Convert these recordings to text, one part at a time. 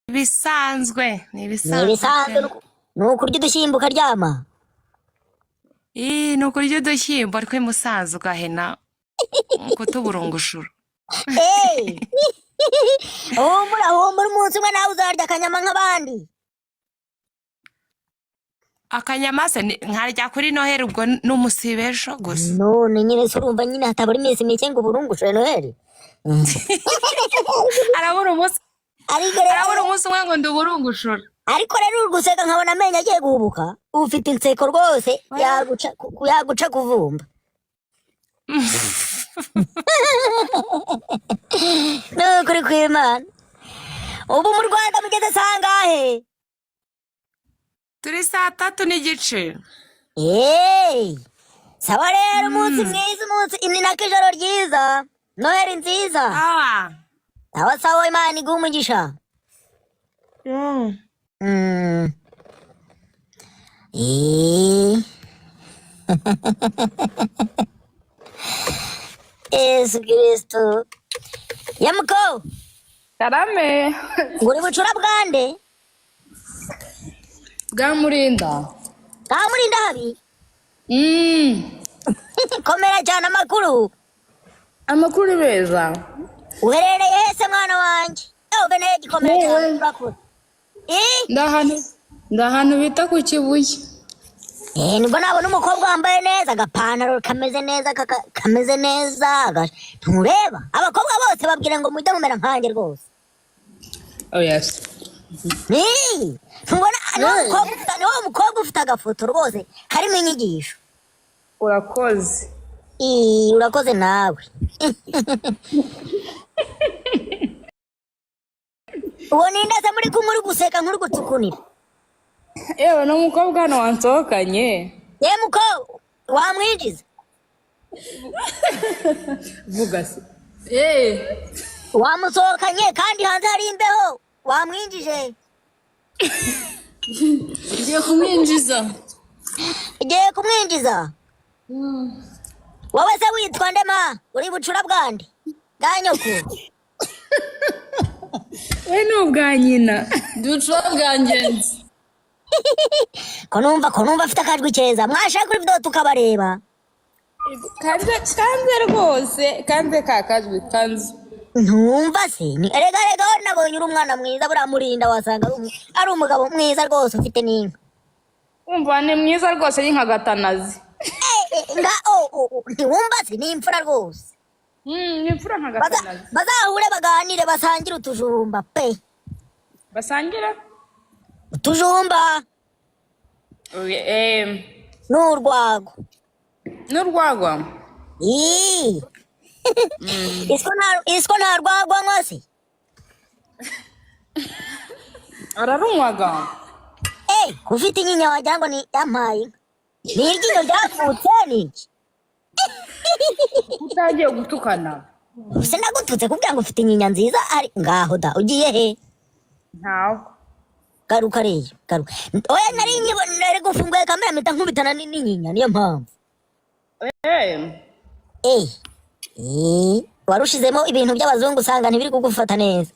Ibisanzwe, ni Ni ibisanzwe ibisanzwe. Pe. Ni ukurya udushyimbo ukaryama. Ii, ni ukurya udushyimbo ariko musaza ugahena kutuburungushura. Hey! Humura, humura, umunsi umwe nawe uzarya akanyama nk'abandi. Akanyama se nkarya kuri Noheli, ubwo n'umusibe ejo gusa. None nyine se urumva nyine hatabura iminsi mike ngo uburungushore Noheli? Arabura umunsi. Ariko rero Arabura umunsi umwe ngo nduburungushura. Ariko rero uri guseka nkabona amenyo agiye guhubuka. Ufite inseko rwose yaguca yaguca kuvumba. Ni ukuri kw'Imana. Ubu mu Rwanda mugeze sangahe? Turi 3:30. Hey! Sawa rero, umunsi mwiza, umunsi ni nako ijoro ryiza, Noheli nziza. Ah. Sawa sawa, Imana iguhe umugisha. Yesu Kristo yamuko. Karame. Ngo uri bucura bwande? Bwa Murinda. Bwa Murinda habi. Komera cyane, amakuru? Amakuru ni meza. Uherereye hese, mwana wanjye? Ewe Benedi, komera cyane. Yewe. Urakura. Eh? Ndi ahantu bita ku Kibuye. Eh, nibwo nabona umukobwa wambaye neza, agapantaro kameze neza, kameze neza, ntureba abakobwa bose babwira ngo mujye mumera nkanjye rwose. Oh yes. Ni ntubona ni wa mukobwa ufite agafoto rwose karimo inyigisho. Urakoze. Ii, urakoze nawe. Uwo ninde se muri kumwe uri guseka nk'uri gutsukunira? Yewe, ni umukobwa hano wansohokanye. Ye muko, wamwinjiza? Vuga se. Eh. Wamusohokanye kandi hanze hari imbeho, wamwinjije? Ngiye kumwinjiza. Ugiye kumwinjiza? Wowe se witwa ndema? Uri bucura bwande, bwa nyoko? We ni ubwa nyina. Ndi bucura bwa Ngenzi. Ko numva afite akajwi keza, mwashaka kuri video tukabareba. Kanze kanze rwose, kanze ka kajwi kanze. Ntumva se ni erega erega, we nabonye uri umwana mwiza. Buriya Murinda wasanga ari umugabo mwiza rwose, ufite n'inka. Umva, ni mwiza rwose, ni nka Gatanazi. Eh, eh, nga oh, ntiwumva se, ni imfura rwose. Ni imfura nka Gatanazi. Bazahure baganire, basangire utujumba pe. Basangira? Utujumba. Eh, n'urwagwa. N'urwagwa. Ii. Isiko nta rwagwa nywa se? Ararunywaga. Eh, ufite inyinya wagira ngo ni yampaye inka. Ni iryinyo ryavutse, ni iki? Utagiye gutukana. Se ndagututse kubwira ngo ufite inyinya nziza? Ari ngaho da, ugiye he? Ntawe. Garuka rero, garuka. Oya, nari nkibona nari gufunguye kamera mpita nkubitana n'inyinya, niyo mpamvu. Eh. Eh, eh, warushizemo ibintu by'abazungu usanga ntibiri kugufata neza.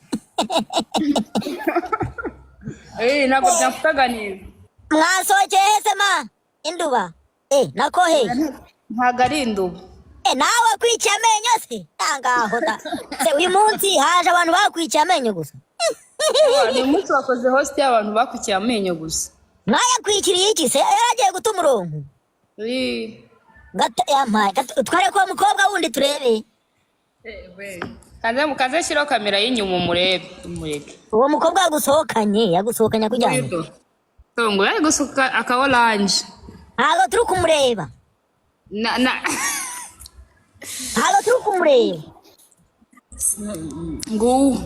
Eh, ntabwo byamfataga neza. Mwasohokeye hese ma induba? Eh, nako he? Ntabwo ari induba. Eh, nawe kwiciye amenyo se? Tangaho da se, uyu munsi haje abantu bakwiciye amenyo gusa. Uyu munsi wakoze host y'abantu bakwikiye amenyo gusa. Mwayakwikiriye iki se? Yaragiye guta umurongo. Eh. Gato yampaye gato, utware kwa mukobwa wundi turebe. Kaze kaze, shyiraho kamera y'inyuma umurebe, umureke. Uwo mukobwa yagusohokanye akujyanye? Ngo yari gusuka aka orange. Ntabwo turi kumureba. Na na. Ntabwo turi kumureba. Nguwo.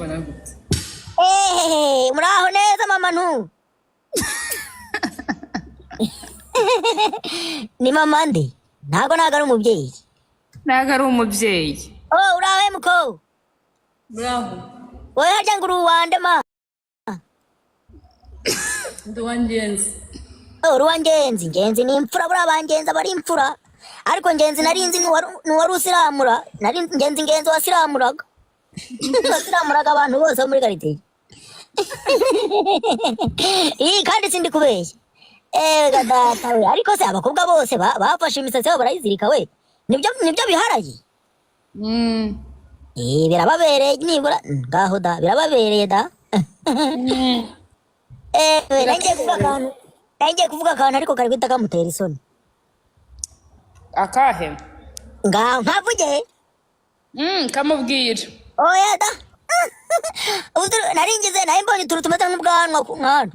Ehehe, muraho neza mama ntu? Ni mama nde? Ntabwo ari umubyeyi. Ntabwo ari umubyeyi. Oh, uraho muko? Muraho. Wowe harya ngo uri uwande ma? Ndi uwa Ngenzi. Oh, uri uwa Ngenzi. Ngenzi ni imfura, buriya ba Ngenzi aba ari imfura. Ariko Ngenzi nari nzi ni uwari usiramura. Nari Ngenzi, Ngenzi wasiramuraga. Wasiramuraga abantu bose bo muri quartier. Iyi kandi sindi kubeshya. Ega data we, ariko se abakobwa bose bafashe imisatsi yabo barayizirika we, nibyo biharaye. Eh, birababereye nibura. Ngaho da, birababereye da. Eh, nangiye kuvuga akantu ariko kari guhita kamutera isoni. Akahe? Ngaho nkavuge. Kamubwira. Oya da. Ubu nari ngize, nari mbonye utuntu tumeze nk'ubwanwa ku mwana,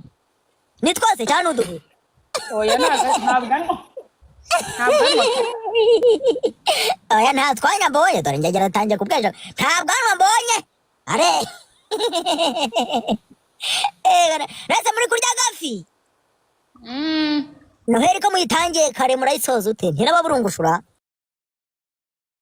ni twose cyane uduhe. Oya, ntabwo ari, ntabwo ari. Oya, nta twanya mbonye. Dore njye atangiye kubweja, nta bwanwa mbonye. Are eh, nase muri kurya agafi. Noheli ko muyitangiye kare, murayisoza ute? Ntirababurungushura?